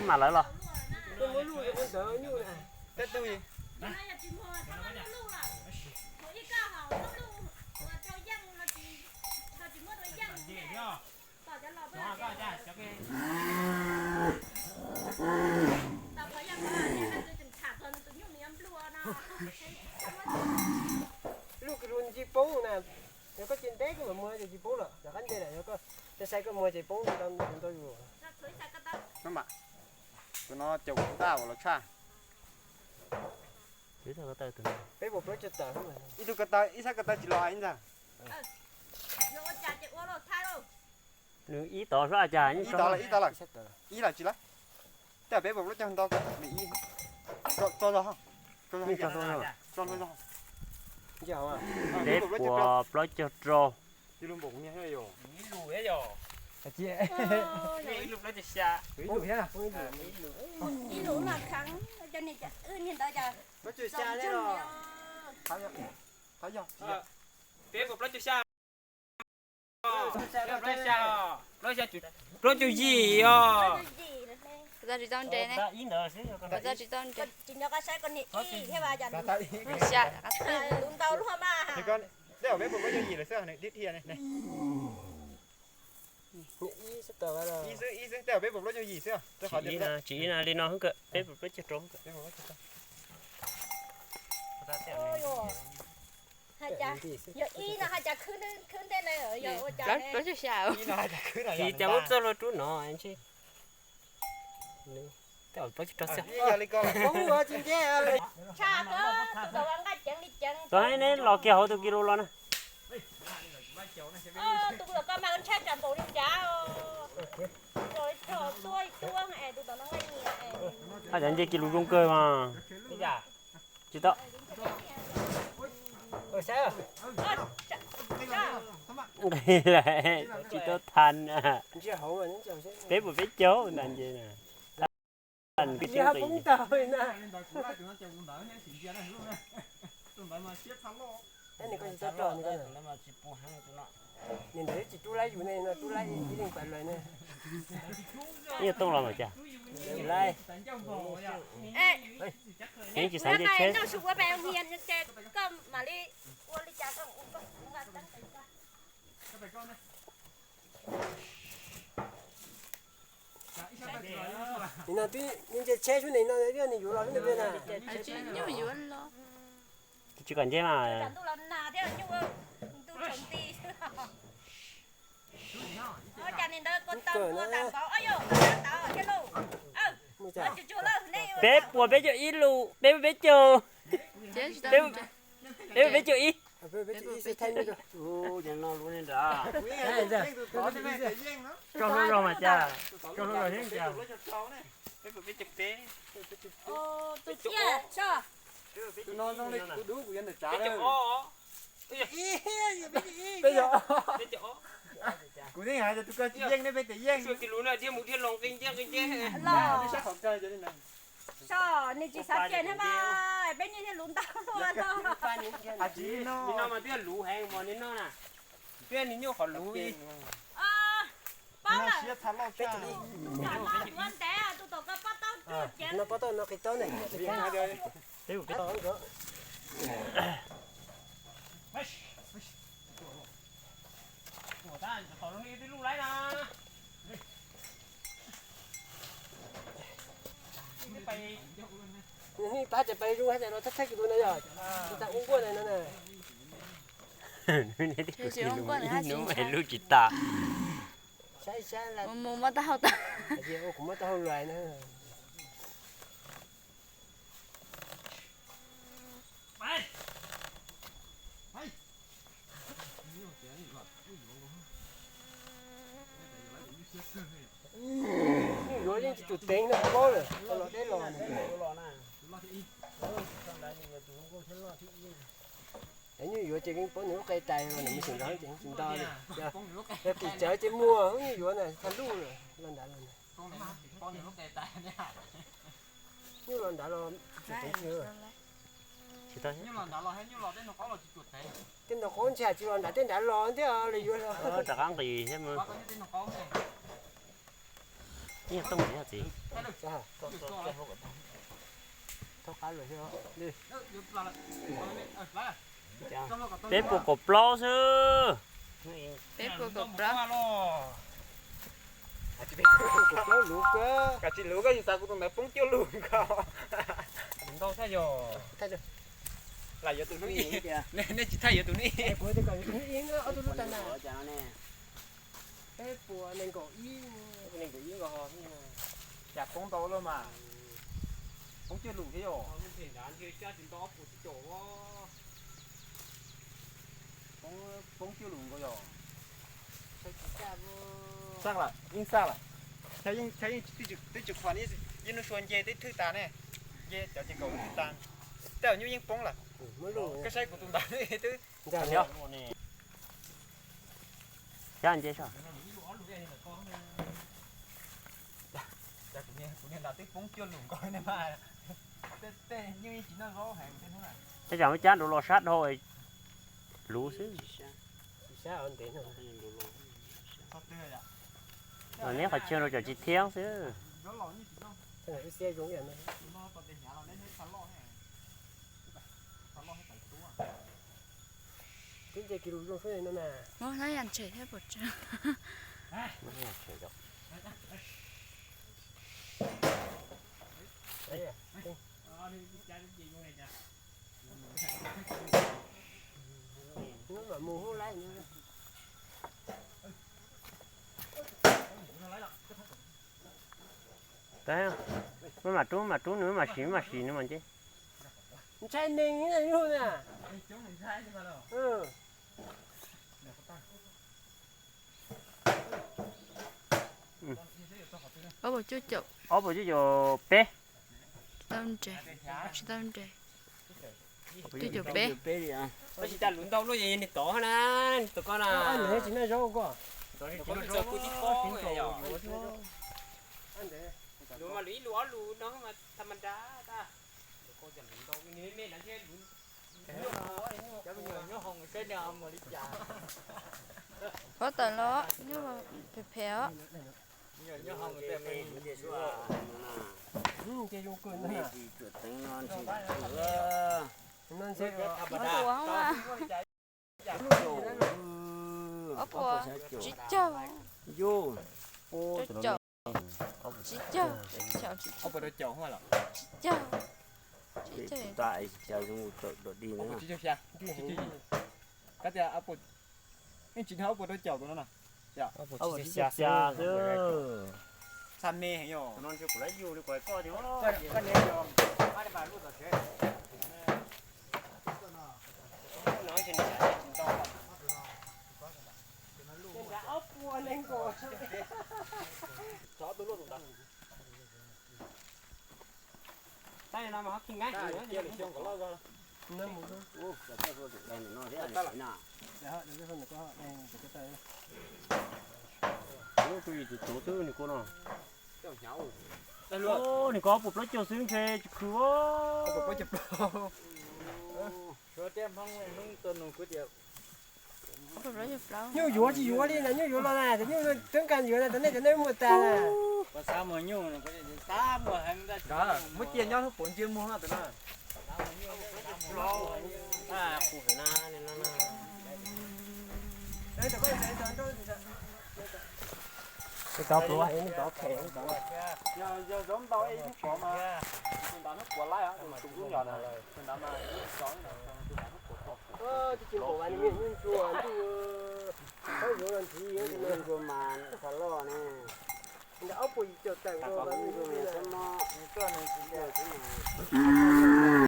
Mas lawv los. Lub kws lug tsis poob na, yog koj tsis ntev koj mam muag ces tsis poob lawm, yog qab ntej lawm yog koj sai sai koj muag ces poob tau ntau yus. Tus no caum kuv ntaj uas los tshaj. Peb puas plaub caug tawm, ib tug ko taw, ib sab ko taw tsis los ib ntag. Nws ib tod sab cas, ib tod lawm, ib tod lawm, ib lawm tsis lawm. Tej peb puas plaub caug nto, tso zog, tso zog, tso zog. Peb puas plaub caug rau. Ib lub no kheev, cov niag ntawd cas txaus ntseeg. Peb puas plaub caug xya? Plaub caug xya, plaub caug yim os. Tsis tau nres ne, tsis tau nres. Xya, tus ntau luaj mas. Tej peb puas plaub caug yim lawm xwb, dhia dhia ne. Ib xwb, tej peb puas plaub caug yim xwb. Tsis ib na, li no peb puas plaub caug rau. Yog ib no hais cas khwb ntej na, yog ua cas ne? Ib no hais cas khwb no, yog cas muab txoj hlua rub no ntshe. Tej plaub caug rau xwb. Tshaj kawg, tus tau nqaij ceev li ceev. Tau neb los kiag hauv tus kis lus los na. Tus kis lus ko mas ntshai tsam npaum li cas. Tua tua tua, tus tau nqaij nyias. Haj yam nce kis lus zoo kawg mas. Tsis tau. Tsis tau than. Peb puas peb caug ntag nce na. Tus ntawd mas siab tshaj loj. Tab sis koj tsis tau rau nws, nws ntawd tsis rub laib yus ne, no rub laib ib leeg pais lawm ne. Ib tug tooj los mas cas. Yeej tsis xav nce tsheb. Nim no twb nce tsheb sub ne, no twb nws yuav los sub ne na. Tsis kom nce mas. Peb puas peb caug ib lus, peb puas peb caug. Peb puas peb caug ib. Tso hlua zog mas cas, tso hlua zog thiab cas. Kuv yeej hais tias tus ko tsis yeej ne, peb tias yeej. Nws tsis xav cem thiab mas, peb niaj thiaj luv ntau luaj no. Nim no mas twb luv heev mas nim no na. Twb nim nyuaj qhov luv li. Pob lawm. Tus tom no yuav ntev, tus tom ko pob taub tsuj ceev. No pob taub no qis taub ne. Pab ces pais zoo hab ces los thab thab kis lus no yog tsis tas ua nkuaj na no na. Hnub lub tsis tas. Saib saib, mus muab taub hau tas. Kuv muab taub hau lais na. Nyuj yuav yeej tsis tsum teev no, paub lawm los deb los. Nyuj yuav ces yeej paub nws lub qe tais los nws mus xyem nrog ces tsis nto li. Yog tim tsawv ces muag, nyuj yuav na tag luj lawm los nrad los. Nyuj los nrad los tsis tsum teev. Tej nraum qaub ntshe tsis los nrad, tej nrad los thiab los yuav los. Rov qab nqis thiab mas. Ib tooj txiv. Peb puas kaum plaub xwb. Peb puas kaum plaub. Kav tsis luv koj, yus xav kuv tus ntawd poob cuaj lus nkaus. Ntau thiab yog. Lam yuav tus hnub ib. Nej tsis thaij yuav tus hnub ib. Peb puas nees nkaum ib, nees nkaum ib nkaus. Cas poob ntau lawm mas. Poob cuaj lus thiab yog. Poob cuaj lus nkaus yog. Xaj lawm, yeej xaj lawm. Twb tsis qhuas, yeej nub sua nce twb thwj tas ne. Nce cov ces nkaus twb tag. Tej nyuj yeej poob lawm. Koj saib kuv tus ntawd twb. Xyab nce soj. Kuv niag nrad twb poob cuaj lus nkaus ne mas. Tej nyuj yeej tsis noj zaub heev tej hnub na. Tej tsam muab cab nrov los sab dhau luv xwb. Neb qhov chaw rau cov tsis thiab xwb. Muab hlab yas ntshe thiab pom tseeb. Maj mam rub, mam rub nws, maj mam sim, maj mam sim nws mas nce. Ntshai neeg ib yug na. Ob puas cuaj caum, ob puas cuaj caum peb. Tsis tau nres, tsis tau nres. Cuaj caum peb. Tab sis cas luv ntau luaj, yog niag tod na, tus koj na. Tsis noj zaub koj. Luv mas luv ib lus ob lus no mas tham ma da. Pob tawm los nyuj phem phem os. Ob puas mas. Ob puas tsib caug. Rau caum. Tsib caug, tsib caug, tsib caug. Tsib caug. Kab tias, yeej tsis dhau ob puas rau caum tus no na. Ob puas tsib caug xya xwb. Txaj me heev yog. Tus no ntshe kuv lawv yug li kuv hais koj tias, koj niam yog, pab li mas lub tom tsev. Ob puas nees nkaum. Tab no mas ho khi nqaij. Tus yim tus tuv xwb nws kua no. Nws kua ob puas plaub caug xwb ntshe tsis khwv. Nyuj yuav tsis yuav li na, nyuj yuav los na, nyuj twb nqa yuav na, nej cov nej muag tas na. Muab cia nyob lub puav ntsia muag no. Yog zaub ntau ib hnub puav mas, tus ntawd hnub puav laib, tus ntawd mas ib hnub puav. Ntsuag mas txha loj ne. Ob puas yim caum tawm.